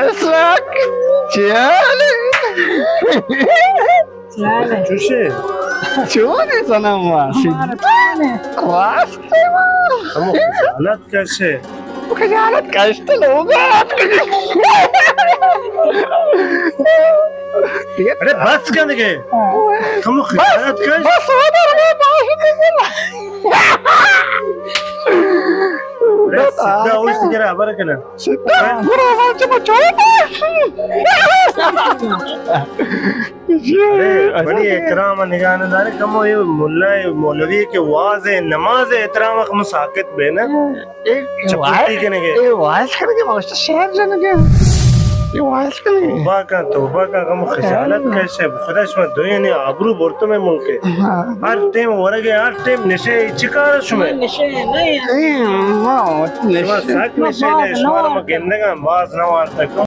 اسحاق جان۔ چوشے؟ چونے صنم وا؟ واسطے وا۔ ہمو خجالت کشے۔ خجالت کش تو لوگ۔ اڑے بس کن دگہ۔ کمو خجالت کش۔ بس، بس، بس۔ اڑے سیدھا اوش دگہ خبر کنا۔ سیدھا برو، چپ، چپ۔ اڑے بڑی احترام نگاہ نہ دارے، کمو یہ ملا مولوی کہ واز نماز احترام کم ساکت بے نا۔ اے چپوتی واز، کنگے۔ اے واز کنگے، ما گوشت شعر جنگے۔ اے واز کنگے۔ توبہ کن، توبہ کن، کم خجالت کشے۔ خدا شما دوئینی آبرو برتو میں ملکے۔ ہاں۔ ہر ٹائم ورگے، ہر ٹائم نشے، چی کار شمے؟ نشے نہیں۔ اے ما وت شما نشے۔ سک نشے نے، شما ما گندگا باز نہ وارتا۔